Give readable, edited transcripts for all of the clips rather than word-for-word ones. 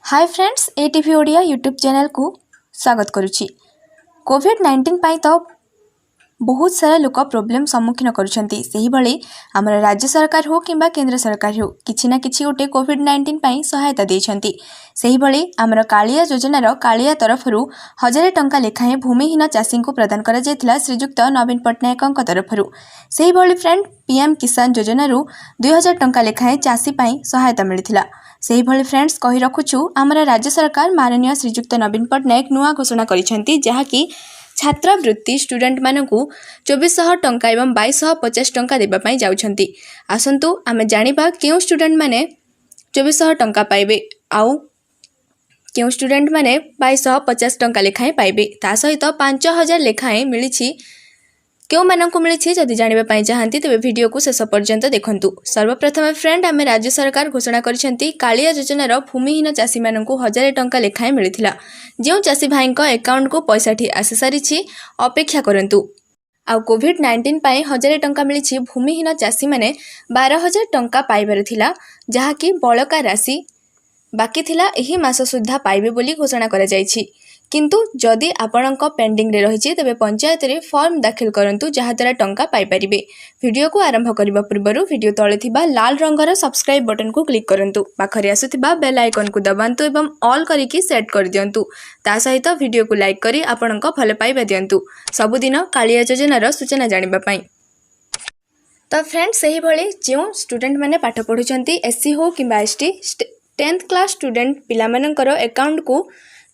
ହାଏ friends, ଏ TV Odia YouTube ଚ୍ୟାନେଲ୍କୁ ସ୍ୱାଗତ କରୁଛି। କୋଭିଡ଼-19 ପାଇଁ ତ ବହୁତ ସାରା ଲୋକ ପ୍ରୋବ୍ଲେମ୍ ସମ୍ମୁଖୀନ କରୁଛନ୍ତି। ସେହିଭଳି ଆମର ରାଜ୍ୟ ସରକାର ହେଉ କିମ୍ବା କେନ୍ଦ୍ର ସରକାର ହେଉ, କିଛି ନା କିଛି ଗୋଟେ କୋଭିଡ଼-19 ପାଇଁ ସହାୟତା ଦେଇଛନ୍ତି। ସେହିଭଳି ଆମର କାଳିଆ ଯୋଜନାର କାଳିଆ ତରଫରୁ 1000 ଟଙ୍କା ଲେଖାଏଁ ଭୂମିହୀନ ଚାଷୀଙ୍କୁ ପ୍ରଦାନ କରାଯାଇଥିଲା ଶ୍ରୀଯୁକ୍ତ ନବୀନ ପଟ୍ଟନାୟକଙ୍କ ତରଫରୁ। ସେହିଭଳି ଫ୍ରେଣ୍ଡ, ପିଏମ୍ କିଷାନ ଯୋଜନାରୁ 2000 ଟଙ୍କା ଲେଖାଏଁ ଚାଷୀ ପାଇଁ ସହାୟତା ମିଳିଥିଲା। ସେହିଭଳି ଫ୍ରେଣ୍ଡସ୍, କହି ରଖୁଛୁ, ଆମର ରାଜ୍ୟ ସରକାର ମାନନୀୟ ଶ୍ରୀଯୁକ୍ତ ନବୀନ ପଟ୍ଟନାୟକ ନୂଆ ଘୋଷଣା କରିଛନ୍ତି, ଯାହାକି ଛାତ୍ରବୃତ୍ତି ଷ୍ଟୁଡେଣ୍ଟମାନଙ୍କୁ 2400 ଟଙ୍କା ଏବଂ 2250 ଟଙ୍କା ଦେବା ପାଇଁ ଯାଉଛନ୍ତି। ଆସନ୍ତୁ ଆମେ ଜାଣିବା, କେଉଁ ଷ୍ଟୁଡେଣ୍ଟମାନେ 2400 ଟଙ୍କା ପାଇବେ ଆଉ କେଉଁ ଷ୍ଟୁଡେଣ୍ଟମାନେ 2250 ଟଙ୍କା ଲେଖାଏଁ ପାଇବେ। ତା ସହିତ 5000 ଲେଖାଏଁ ମିଳିଛି, କେଉଁମାନଙ୍କୁ ମିଳିଛି। ଯଦି ଜାଣିବା ପାଇଁ ଚାହାନ୍ତି, ତେବେ ଭିଡ଼ିଓକୁ ଶେଷ ପର୍ଯ୍ୟନ୍ତ ଦେଖନ୍ତୁ। ସର୍ବପ୍ରଥମେ ଫ୍ରେଣ୍ଡ, ଆମେ ରାଜ୍ୟ ସରକାର ଘୋଷଣା କରିଛନ୍ତି, କାଳିଆ ଯୋଜନାର ଭୂମିହୀନ ଚାଷୀମାନଙ୍କୁ 1000 ଟଙ୍କା ଲେଖାଏଁ ମିଳିଥିଲା। ଯେଉଁ ଚାଷୀ ଭାଇଙ୍କ ଆକାଉଣ୍ଟକୁ ପଇସାଟି ଆସିସାରିଛି, ଅପେକ୍ଷା କରନ୍ତୁ। ଆଉ କୋଭିଡ଼-19 ପାଇଁ 1000 ଟଙ୍କା ମିଳିଛି। ଭୂମିହୀନ ଚାଷୀମାନେ 12,000 ଟଙ୍କା ପାଇବାର ଥିଲା, ଯାହାକି ବଳକା ରାଶି ବାକି ଥିଲା, ଏହି ମାସ ସୁଦ୍ଧା ପାଇବେ ବୋଲି ଘୋଷଣା କରାଯାଇଛି। କିନ୍ତୁ ଯଦି ଆପଣଙ୍କ ପେଣ୍ଡିଂରେ ରହିଛି, ତେବେ ପଞ୍ଚାୟତରେ ଫର୍ମ ଦାଖିଲ କରନ୍ତୁ, ଯାହାଦ୍ୱାରା ଟଙ୍କା ପାଇପାରିବେ। ଭିଡ଼ିଓକୁ ଆରମ୍ଭ କରିବା ପୂର୍ବରୁ ଭିଡ଼ିଓ ତଳେ ଥିବା ଲାଲ ରଙ୍ଗର ସବସ୍କ୍ରାଇବ୍ ବଟନକୁ କ୍ଲିକ୍ କରନ୍ତୁ। ପାଖରେ ଆସୁଥିବା ବେଲ୍ ଆଇକନ୍କୁ ଦବାନ୍ତୁ ଏବଂ ଅଲ୍ କରିକି ସେଟ୍ କରିଦିଅନ୍ତୁ। ତା ସହିତ ଭିଡ଼ିଓକୁ ଲାଇକ୍ କରି ଆପଣଙ୍କ ଭଲ ପାଇବା ଦିଅନ୍ତୁ, ସବୁଦିନ କାଳିଆ ଯୋଜନାର ସୂଚନା ଜାଣିବା ପାଇଁ। ତ ଫ୍ରେଣ୍ଡ, ସେହିଭଳି ଯେଉଁ ଷ୍ଟୁଡେଣ୍ଟମାନେ ପାଠ ପଢ଼ୁଛନ୍ତି, ଏସ୍ ସି ହେଉ କିମ୍ବା S T, 10th class student ପିଲାମାନଙ୍କର ଆକାଉଣ୍ଟକୁ,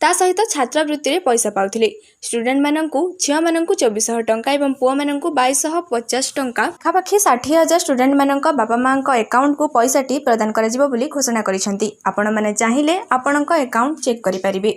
ତା ସହିତ ଛାତ୍ରବୃତ୍ତିରେ ପଇସା ପାଉଥିଲେ ଷ୍ଟୁଡେଣ୍ଟମାନଙ୍କୁ, ଝିଅମାନଙ୍କୁ 2400 ଟଙ୍କା ଏବଂ ପୁଅମାନଙ୍କୁ 2250 ଟଙ୍କା, ପାଖାପାଖି 60,000 ଷ୍ଟୁଡେଣ୍ଟମାନଙ୍କ ବାପା ମାଆଙ୍କ ଆକାଉଣ୍ଟକୁ ପଇସାଟି ପ୍ରଦାନ କରାଯିବ ବୋଲି ଘୋଷଣା କରିଛନ୍ତି। ଆପଣମାନେ ଚାହିଁଲେ ଆପଣଙ୍କ ଆକାଉଣ୍ଟ ଚେକ୍ କରିପାରିବେ।